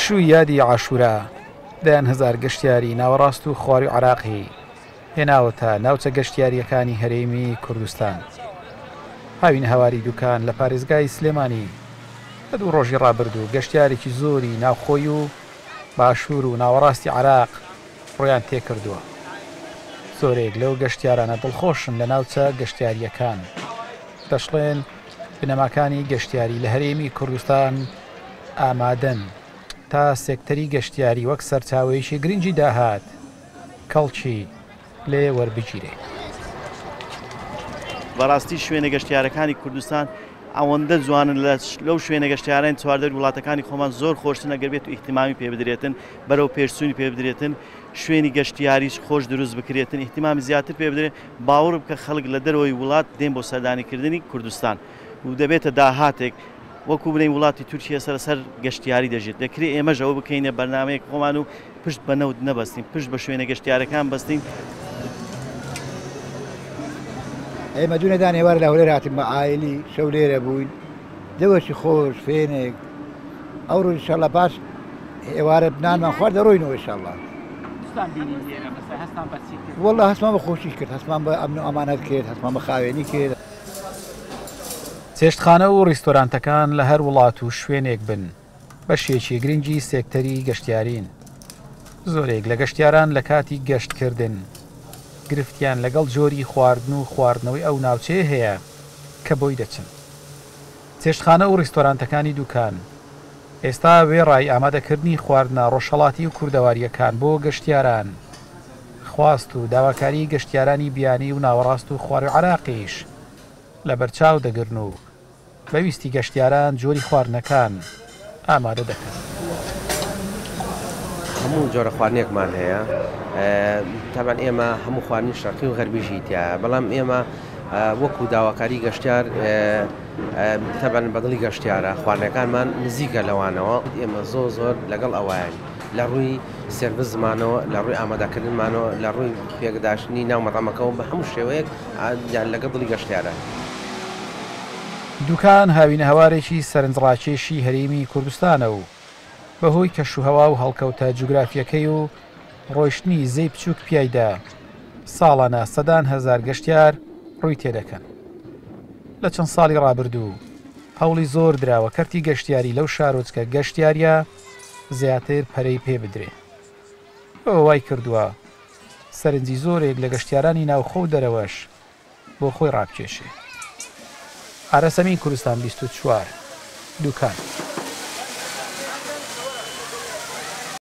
پشووی یادی عاشوورا دەیان هەزار گەشتیاری ناوەڕاست و خوارووی عێراقی هێناوەتە ناوچە گەشتیارییەکانی هەرێمی کوردستان. هاوینەهەواری دوکان لە پارێزگای سلێمانی لە دوو ڕۆژی ڕابردوو گەشتیارێکی زۆری ناوخۆی و باشوور و ناوەڕاستی عێراق ڕوویان تێکردووە. زۆرێک لەو گەشتیارانە دڵخۆشن لە ناوچە گەشتیارییەکان. دەشڵێن، بنەماکانی گەشتیاری لە هەرێمی کوردستان ئامادەن تا سێکتەری گەشتیاری وەک سەرچاوەیەکی گرنگی داهات کەڵکی لێ وەربگیرێ. بەڕاستی شوێنە گەشتیارەکانی کوردستان ئەوەندە جوانن لەو شوێنە گەشتیارانی چواردەوری وڵاتەکانی خۆمان زۆر خۆشترن ئەگەر بێت و ئیهتیمامی پێ بدرێتن بەرەو پێشچوونی پێ بدرێتن شوێنی گەشتیاریش خۆش دروست بکرێتن ئیهتیمامی زیاتر پێ بدرێت باوەڕ بکە خەڵک لە دەرەوەی وڵات دێن بۆ سەردانیکردنی کوردستان و دەبێتە داهاتێک وەکو بڵێین وڵاتی تورکیە سەر سەر گەشتیاری دەژێت دەکرێت ئێمەش ئەوە بکەینە بەرنامەیەک خۆمان و پشت بە نەوت نەبەستین پشت بە شوێنە گەشتیارەکان بەستین. ئێمە دوێنێ دان ئێوارە لە هەولێر هاتین بە عایلی شەو لێرە بووین دەوەشی خۆش فێنێک ئەوڕۆ ئینشاڵڵا پاش ئێوارە نانمان خوارد دەڕۆینەوە ئینشاڵڵا. چتان بینی لێرە مەسەلەن هەستان بە چی کرد؟ وەڵا هەستمان بە خۆشی کرد هەستمان بە ئەمن و ئەمانەت کرد هەستمان بە خاوێنی کرد. چێشتخانە و ڕیستۆرانتەکان لە هەر وڵات و شوێنێک بن بەشێکی گرنگی سێکتەری گەشتیارین. زۆرێک لە گەشتیاران لە کاتی گەشتکردن گرفتیان لەگەڵ جۆری خواردن و خواردنەوەی ئەو ناوچەیە هەیە کە بۆی دەچن. چێشتخانە و ڕیستۆرانتەکانی دوکان ئێستا وێڕای ئامادەکردنی خواردنە ڕۆژهەڵاتی و کوردەوارییەکان بۆ گەشتیاران، خواست و داواکاریی گەشتیارانی بیانی و ناوەڕاست و خواروی عێراقیش لەبەرچاو دەگرن و بە ویستی گەشتیاران جۆری خواردنەکان ئامادە دەکەن. هەموو جۆرە خواردنێکمان هەیە، تەبعەن ئێمە هەموو خواردنی شەرقی و غەربیشی تیایە، بەڵام ئێمە وەکو داواکاری گەشتیار تەبعەن بە دڵی گەشتیارە خواردنەکانمان نزیکە لەوانەوە، ئێمە زۆر زۆر لەگەڵ ئەوەین لە ڕووی سێرڤسمانەوە، لە ڕووی ئامادەکردنمانەوە، لە ڕووی پێکداشتنی ناو مەتعەمەکەوە بە هەموو شێوەیەک لەگەڵ دڵی گەشتیارە. دوکان هاوینەهەوارێکی سەرنجڕاکێشی هەرێمی کوردستانە و بەهۆی کەشوهەوا و هەڵکەوتە جوگرافییەکەی و ڕۆیشتنی زێی بچووک پیایدا ساڵانە سەدان هەزار گەشتیار ڕووی تێدەکەن. لە چەند ساڵی ڕابردوو هەوڵی زۆر دراوە کەرتی گەشتیاری لەو شارۆچکە گەشتیارییە زیاتر پەرەی پێ بدرێ. ئەوە وای کردووە سەرنجی زۆرێک لە گەشتیارانی ناوخۆ و دەرەوەش بۆ خۆی ڕابکێشێ. ئارەسەمین کوردستان 24 دوکان.